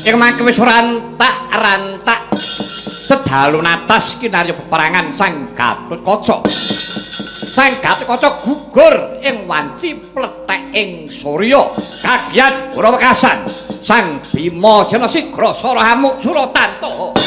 Ing mangke wis rantak-rantak sedalu natas kinarya peperangan Sang Gatotkaca. Sang Gatotkaca gugur ing wanci pleteking surya. Kagiat wekasan Sang Bima Sena sigra sara amuk Suratanto.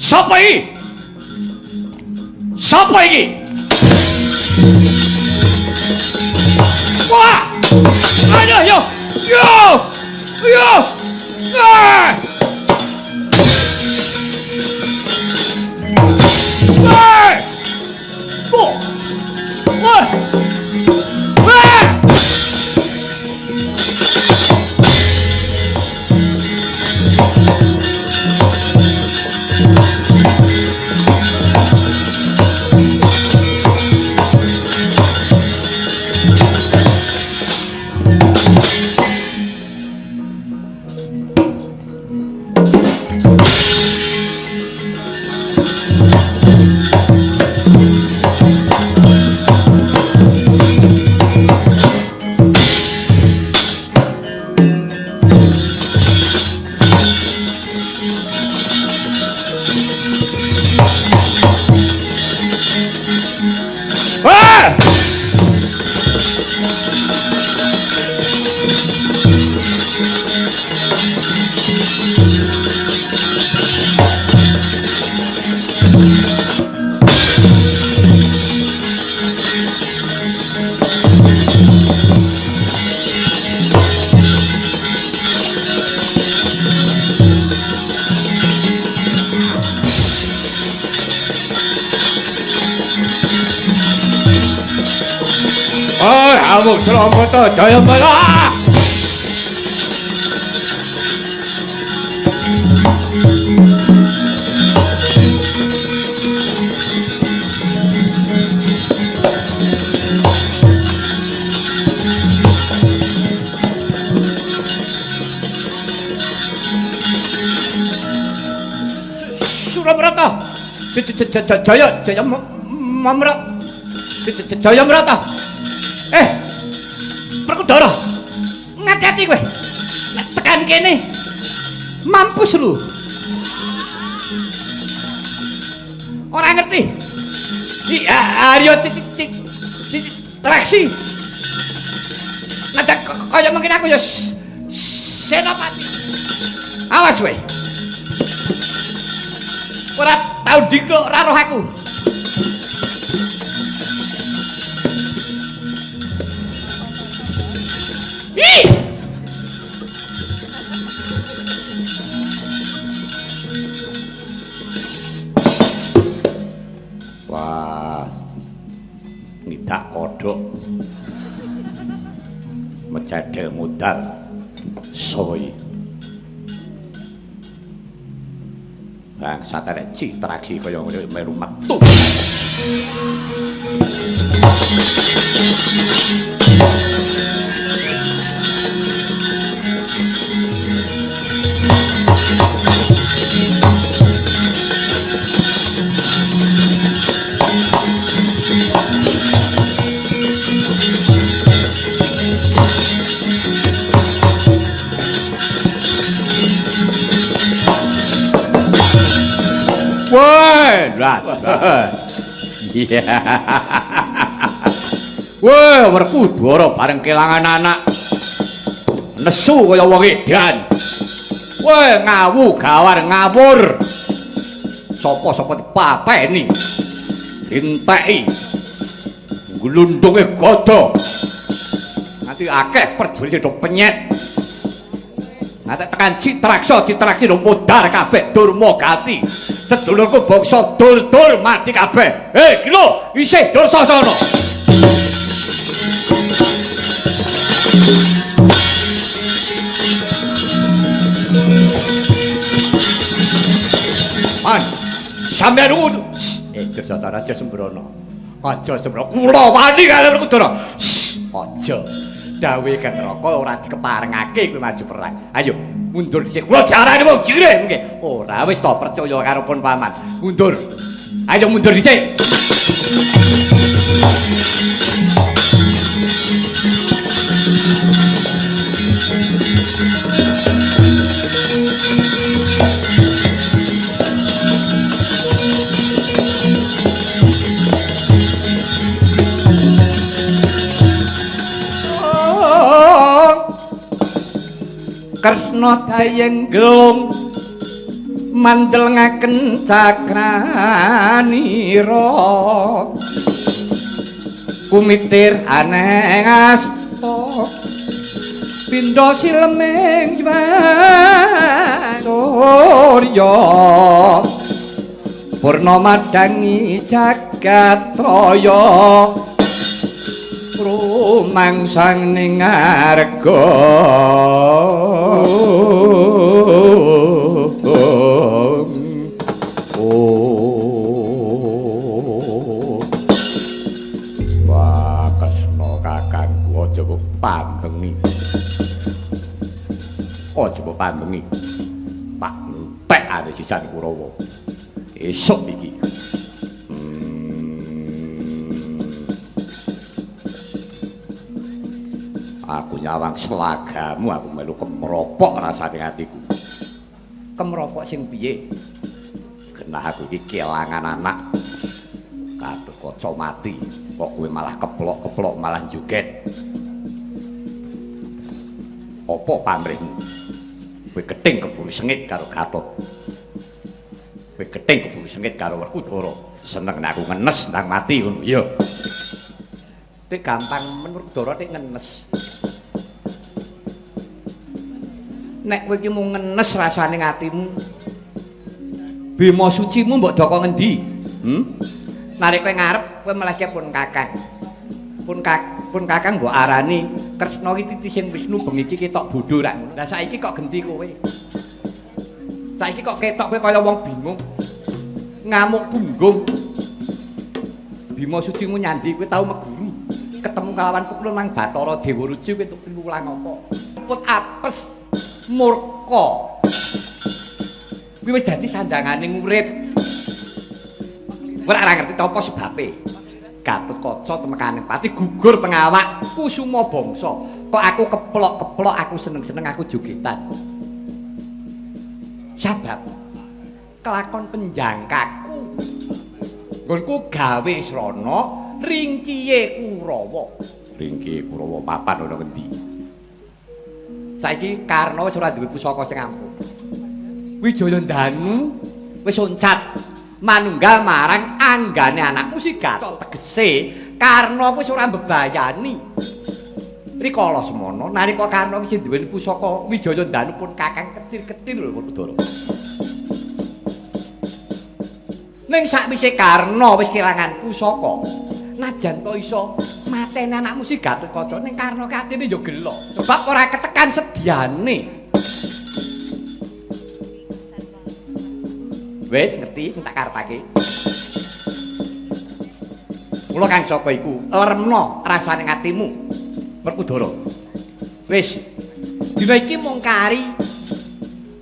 Sapa iki? Sapa iki? Wah! Ayo yo! Yo! Yo! Ah! Ah! Oh! Wah! Ah! Amuk Jaya Mara. Surabrata. Jaya Jaya Mamrat. Jaya Mrata. Werkudara. Ngati-ati kowe. Nek tekan kene mampus lu. Ora ngerti. Aryo traksi. Ndak kaya mungkin aku ya Senopati. Awas kowe. Ora tau dikok ora roh aku. Wah, ngidak kodhok mecedhel mudal sowi bangsa terek citragi kaya ngene melu metu. Wah, Wah, Werkudara bareng kelangan anak. Nesu kaya wong edan. Wah, ngawu gawar ngawur. Sapa-sapa dipateni. Dinteki. Glundunge gada. Nganti akeh prajurit do penyet. Nganti tekan Citraksa, Citraksi do modar kabeh Durma gati. Sedulurku bangsa dur-dur mati kabeh. Hei, gila, isih Dursasana. Man, sampeyan ngono. Dursasana aja sembrono. Aja sembrono. Kula wani karo Werkudara. Aja. Dawuhe Neraka ora dikeparengake kowe maju perang. Ayo mundur dhisik. Kula jarane wong jirih mengke. Ora wis to percaya karo pun paman. Mundur. Ayo mundur dhisik. Kresna dayeng gelung mandelngaken cakranira kumitir aneng asta pindha sileming surya purna madangi jagat raya rumangsang ning ngarga. Wah, Kresna kakangku aja mbok pambengi. Aja mbok pambengi. Tak entek ane sisan Kurawa. Esuk iki. Aku nyawang selagamu, aku melu kemropok rasane atiku. Kemropok sing piye? Genah aku iki kelangan anak. Gatotkaca mati, kok kowe malah keplok-keplok malah joget. Apa pamrihmu? Kowe gething keburu sengit karo Gatot. Kowe gething keburu sengit karo Werkudara. Seneng nek aku ngenes ndang mati ngono. Iya. Nek gampang men Werkudara nek ngenes. Nek kowe iki mung ngenes rasane atimu. Bima sucimu mbok doko ngendi? Nalika kowe ngarep kowe melehke pun kakang. Pun kakang mbok arani Kresna iki titising Wisnu bengi iki ketok bodho rak ngono. Lah saiki kok genti kowe. Saiki kok ketok kowe kaya wong bingung. Ngamuk punggung. Bima sucimu nyandi kowe tau meguru. Ketemu kalawan pukulun nang Bathara Dewa Ruci kowe entuk piwulang apa? Put apes murka. Kuwi wis dadi sandangane urip. Ora ngerti apa sebabe. Gatotkaca temekane pati gugur pengawak kusuma bangsa. Kok aku keplok-keplok, aku seneng-seneng, aku jogetan. Sabab kelakon penjangkaku. Nggonku gawe srana ringkihe Kurawa. Ringkihe Kurawa papan ana ngendi? Saiki Karna wis ora duwe pusaka sing ampuh. Wijaya Danu wis oncat manunggal marang anggane anakmu si Gatot. Tegese Karna wis ora mbebayani. Rikala semono nalika Karna wis duweni pusaka Wijaya Danu pun kakang ketir-ketir lho Werkudara. Ning sakwise Karna wis kelangan pusaka, najan to iso mateni anakmu si Gatotkaca, ning Karna katine ya gelo. Sebab ora ketekan sediane. Wis ngerti sing tak karepake. Mula kang saka iku leremna rasane atimu Werkudara. Wis dina iki mung kari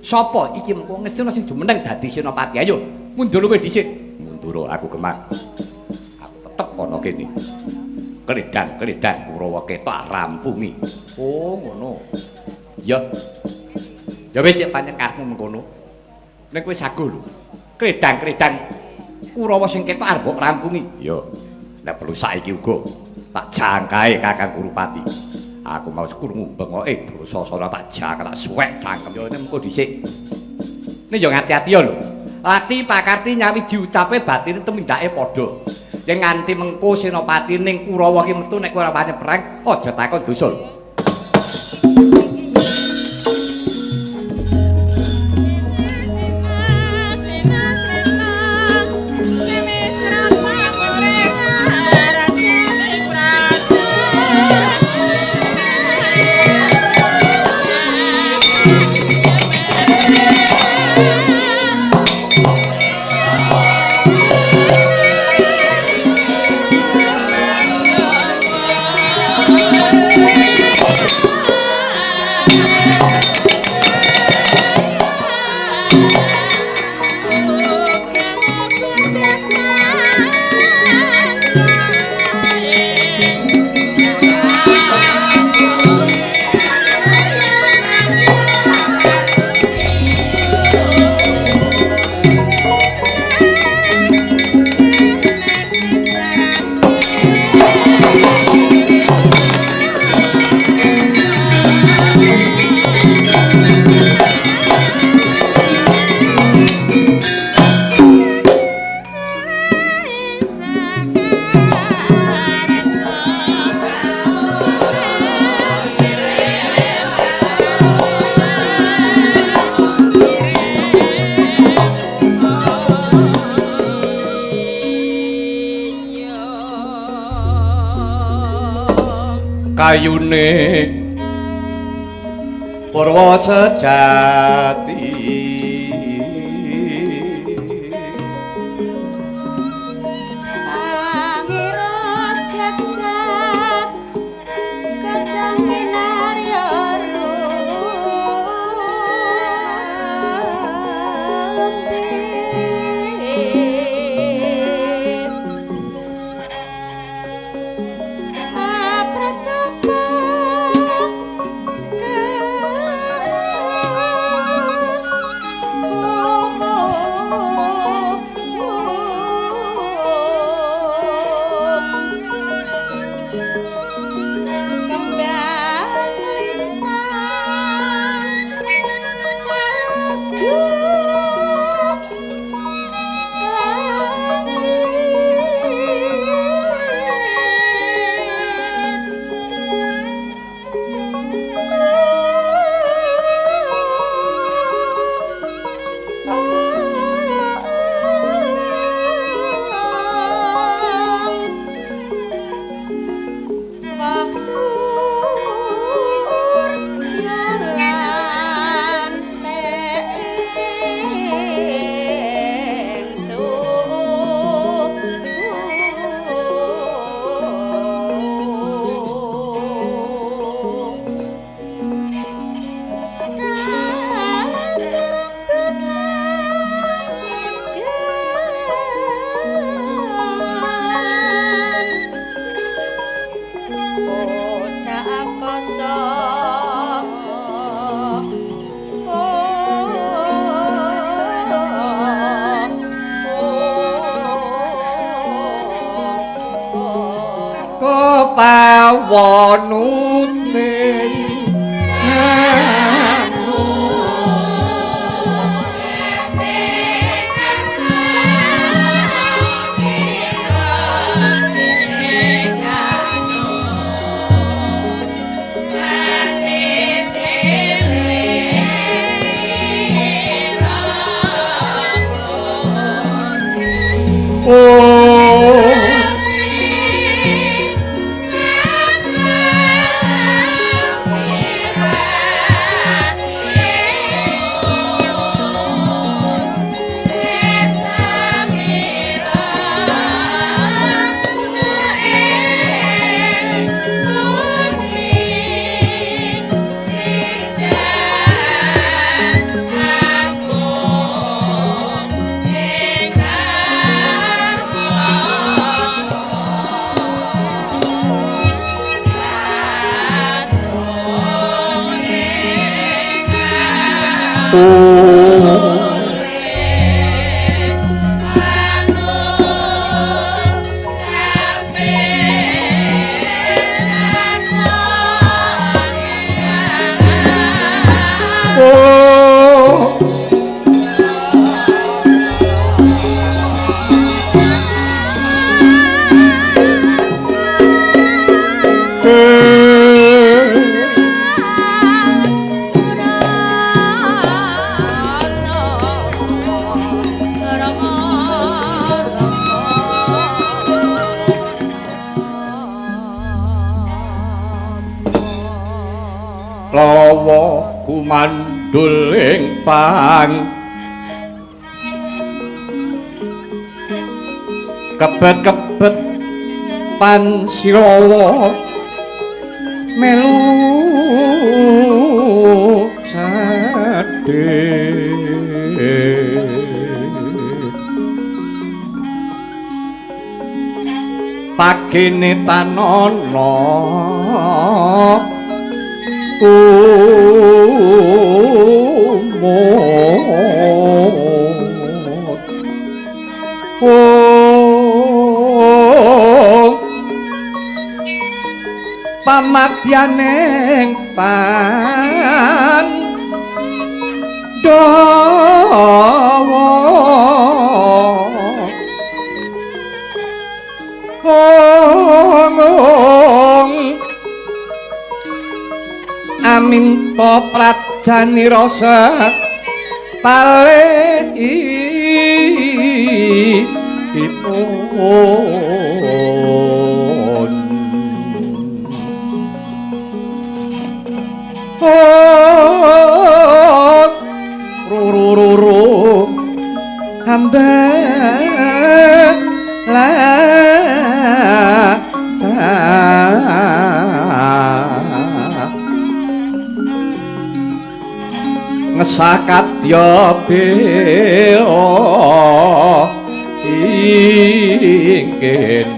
sapa iki mengko ngestina sing jumeneng dadi senopati. Ayo mundur kowe dhisik. Mundur aku kemang. Aku tetep kono kene. Kredang-kredang Kurawa ketok rampungi. Oh ngono. Ya. Ya wis yen pancen karepmu mengkono. Ning kowe sago lho. Kredang-kredang Kurawa sing ketok arep mbok rampungi. Ya. Nek perlu saiki uga. Tak jangkae Kakang Kurupati. Aku mau krungu bengoke Dursasana tak jangkak tak suwek cangkem. Yo nek mengko dhisik. Nek yo ngati-ati yo lho. Lati pakarti nyawiji ucape batine tumindake padha. Yen nganti mengko senopati ning Kurawa ki metu nek ora wani perang aja takon dosa lho. Kayune purwa sejati angira jagat kadang kinarya rumpi Lawa kumandul ing pang kebet-kebet pansilawa melu sedih pagine tanana umut pamadyaning Pandhawa aminta prajanira palihipun. Ruru hamba la ngesakadya bela ingken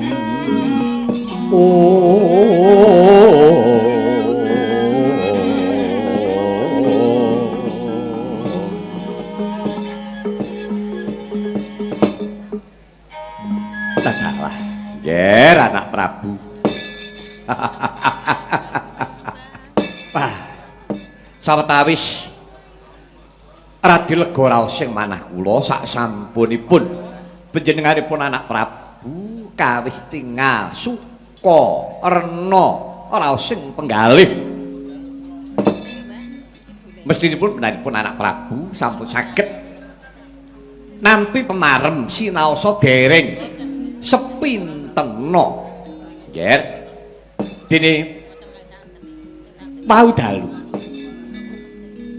Tadalah nger anak Prabu. Wah, sawetawis radi lega raos sing manah kula sak sampunipun panjenenganipun anak Prabu kawis tingal suka rena raos sing penggalih. Mestinipun benaripun anak Prabu sampun saged nampi pemarem sinaosa dereng sepintena. Nggih. Dene wau dalu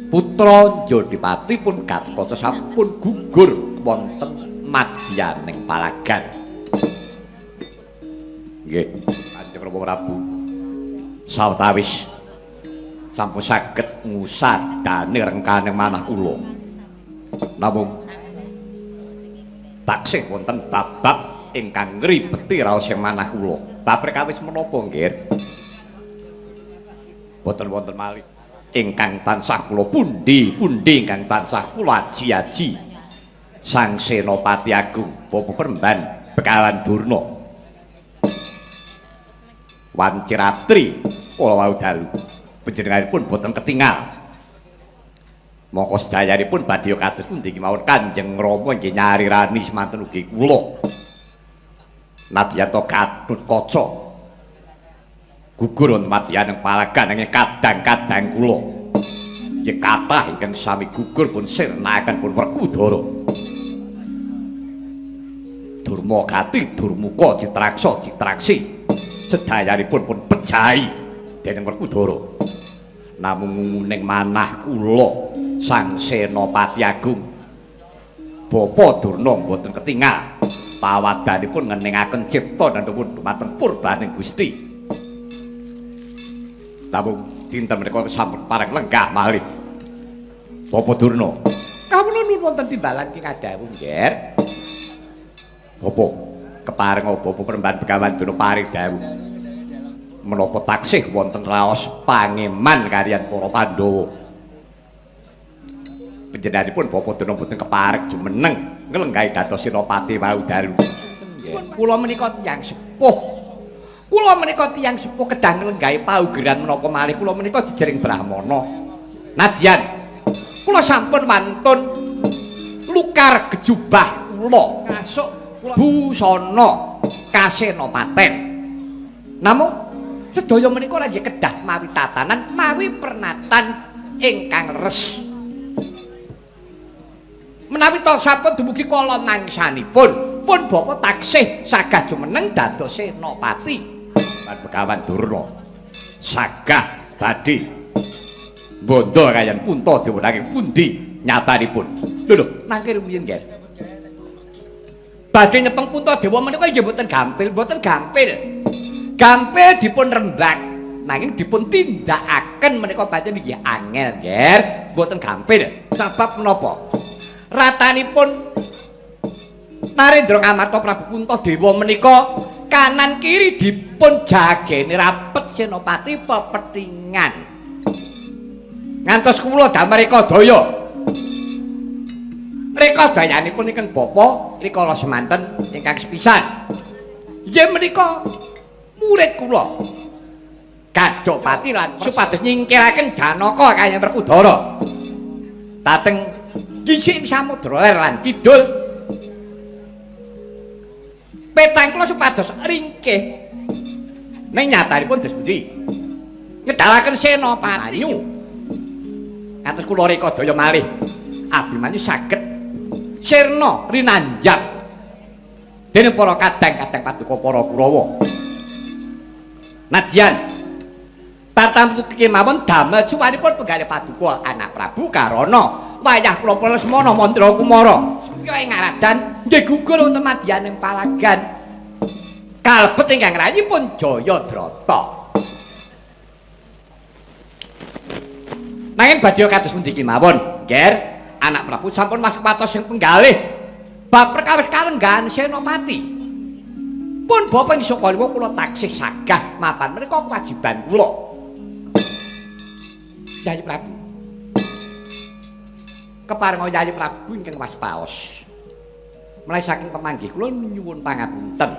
putra Jodipati pun Gatotkaca sampun gugur wonten madyaning palagan. Nggih, Kanjeng Rama Prabu sawetawis sampun saged ngusadane rengkaning manah kula. Namung taksih wonten babab ingkang ngribeti raos ing manah kula. Bab perkawis menapa nggih? Boten wonten malih ingkang tansah kula pundi-pundi ingkang tansah kula aji-aji Sang Senopati Agung Bapak Peremban Begawan Durna wanci ratri kula wau dalu panjenenganipun boten ketingal. Mongko sedayanipun badhe kados pundi kemawon Kanjeng Rama inggih nyarirani semanten ugi kula. Nadyan to Gatotkaca gugur wonten madyaning palagan ing kadang-kadang kula. Nggih kathah ingkang sami gugur pun sirnakaken pun Werkudara. Durmagati, Durmuka, Citraksa, Citraksi sedayanipun pun pejahi dening Werkudara. Namung nguning manah kula Sang Senopati Agung Bapa Durna mboten ketingal pawadanipun ngeningaken cipta dandhawun dumateng purbaning Gusti. Namung dinten menika sampun pareng lenggah malih Bapa Durna. Kawula nuwun wonten timbalan ki kadhawuh nggih. Bapa kepareng Bapa Peremban Begawan Durna paring dawuh menapa taksih wonten raos pangeman kaliyan para Pandhawa. Panjenenganipun Bapa Durna mboten kepareng jumeneng nglenggahi dados senopati wau dalu. Kula menika tiyang sepuh. Kula menika tiyang sepuh kedah nglenggahi paugeran menapa malih kula menika jejering brahmana. Nadyan kula sampun wantun lukar gejubah kula kasuk busana kasenopaten. Namung sedaya menika lagi kedah mawi tatanan mawi pernatan ingkang leres. Menawi to sampun dumugi kala mangsanipun pun bapa taksih sagah jumeneng dados senopati. Begawan Durna sagah badhe Bondo kayan Puntadewa nanging pundi nyatanipun. Lho lho, mangke rumiyin, Ger. Badhe nyepeng Puntadewa menika nggih mboten gampil, mboten gampil. Gampil dipun rembak, nanging dipun tindakaken menika pancen nggih angel, Ger. Mboten gampil. Sabab menapa? Ratanipun Narendra Ngamarta Prabu Puntadewa menika kanan kiri dipun jageni rapet senopati pepethingan. Ngantos kula damel Rekadaya. Rekadayanipun ingkang bapa rikala semanten ingkang sepisan. Inggih menika murid kula. Gadhapati lan supados nyingkiraken Janaka kaliyan Werkudara. Dhateng gisik samudra ler lan kidul. Petang kula supados ringkih. Ning nyatanipun dos pundi? Ngedalaken Senopati. Kados kula Rekadaya malih Abimanyu saged sirna rinanjap dening para kadang-kadang paduka para Kurawa. Nadyan tartamtu kemawon damel cuwanipun penggalih paduka anak Prabu Karana wayah kula Lesmana Mandra Kumara supaya ing ngaradan nggih gugur wonten madyaning palagan kalebet ingkang rayipun Jayadrata. Nanging badhe kados pundi kemawon, Ger, anak Prabu sampun masuk patos sing penggalih bab perkawis kalenggahan Senopati. Pun bapa ing Sukaliwa kula taksih sagah mapan menika kewajiban kula. Yayi Prabu. Keparenga Yayi Prabu ingkang waspaos. Menawi saking pemanggih kula nyuwun pangapunten.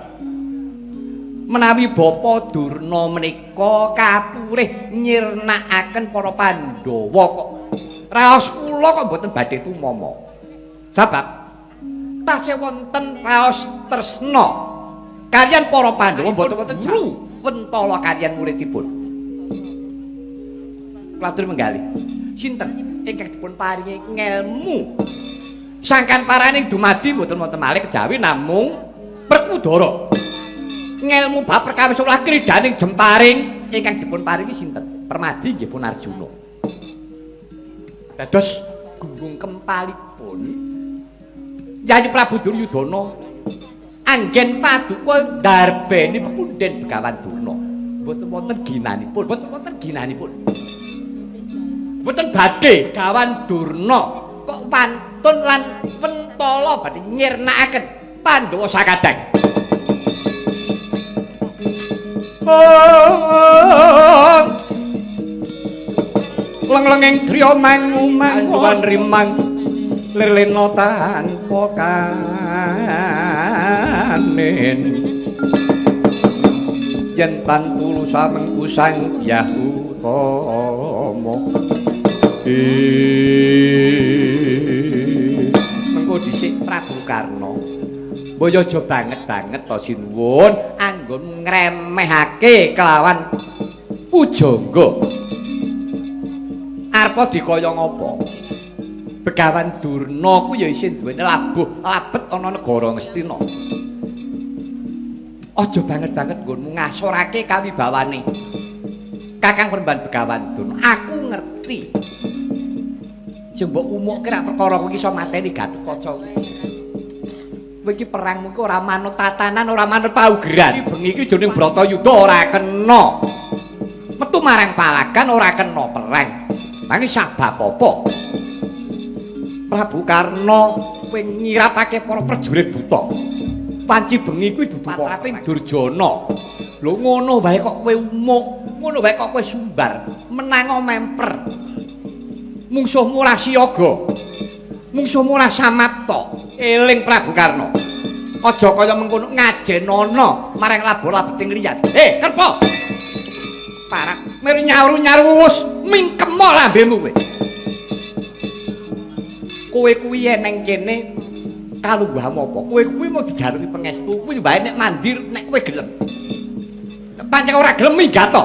Menawi Bapa Durna menika kapurih nyirnakaken para Pandhawa kok raos kula kok mboten badhe tumama. Sabab tasih wonten raos tresna kaliyan para Pandhawa mboten wonten guru wentala kaliyan muridipun. Kula atur menggalih. Sinten ingkang dipun paringi ngelmu sangkan paraning dumadi mboten wonten malih kejawi namung Werkudara. Ngelmu bab perkawis olah kridaning jemparing ingkang dipun paringi sinten? Permadi nggih pun Arjuna. Dados gunggung kempalipun Yayi Prabu Duryudana anggen paduka ndarbeni pepundhen Begawan Durna. Mboten wonten ginanipun, mboten wonten ginanipun. Mboten badhe Begawan Durna kok pantun lan pentala badhe nyirnakaken Pandhawa sakadang. Leng-lenging driya mangu-manguan rimang lirlena tanpa kanin yen tan tulus samengku Sang Dyah Utama. Mengko dhisik Prabu Karna mbaya aja banget-banget to sinuwun anggon ngremehake kelawan pujangga. Arepa dikaya ngapa? Begawan Durna kuwi ya isih duweni labuh labet ana negara Ngastina. Aja banget-banget nggonmu ngasorake kawibawane Kakang Peremban Begawan Durna. Aku ngerti. Sing mbok umukke rak perkara kuwi iso mateni Gatotkaca. Kowe iki perangmu iki ora manut tatanan, ora manut paugeran. Iki bengi iki jroning Bratayuda ora kena. Metu marang palagan ora kena perang. Nanging sabab apa? Prabu Karna kowe ngirapake para prajurit buta. Panci bengi kuwi dudu patraping Durjana. Lho ngono wae kok kowe umuk, ngono wae kok kowe sumbar, menango memper. Mungsuhmu ora siaga. Mungsuhmu ora samapta. Eling Prabu Karna. Aja kaya mengkono ngajenono marang labo-labeting liyat. Kerpa. Parak mir nyaru-nyaru wis mingkemo lambemu kowe. Kowe kuwi eneng kene kalungguhmu apa? Kowe kuwi mau dijaluki pangestu kuwi wae nek mandir nek kowe gelem. Nek pancen ora gelem minggat to.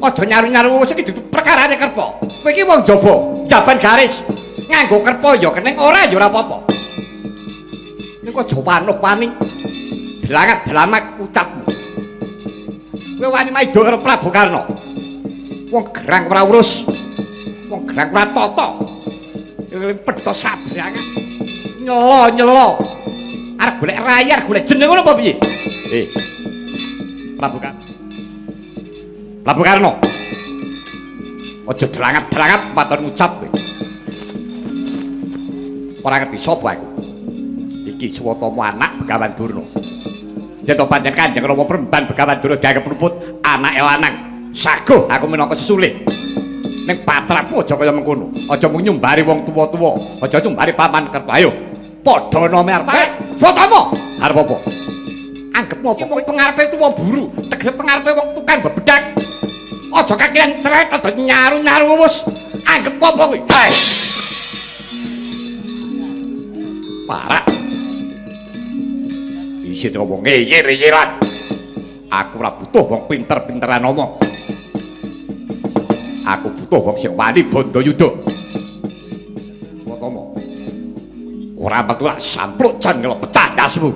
Aja nyaru-nyaru wis iki dudu perkarane Kerpa. Kowe iki wong jaba, jaban garis. Nganggo kerpa ya keneng ora ya ora apa-apa. Ning aja wanuh-wani. Delamak-delamak ucapmu. Kowe wani maido karo Prabu Karna. Wong gerang ora urus. Wong gerang ora tata. Eling pedhot sabrangan. Nyelo-nyelo. Arep golek rayar, golek jeneng ngono apa piye? Eh. Prabu Karno. Prabu Karno. Aja drangap-drangap paton ngucap kowe. Ora ngerti sapa aku. Iki Swatama anak Begawan Durna. Yen to pancen Kanjeng Rama Premban Begawan Durna dianggep luput anake lanang. Saguh aku minangka sesulih. Ning patrapmu aja kaya mengkono. Aja mung nyumbari wong tuwa-tuwa, aja nyumbari paman Kerta. Ayo, padha nome arep. Swatama, arep apa? Anggepmu apa wong pengarepe tuwa buru, tegese pengarepe wong tukang bebedak. Aja kakean ceret, aja nyaru-nyaru wus. Anggepmu apa kuwi? Hei. Parak. Isin ngomong ngeyel-eyelan. Aku ora butuh wong pinter-pinteran omong. Aku butuh wong sing wani bandayuda. Swatama. Ora metu lak sampluk jan ngelo pecah ndasmu.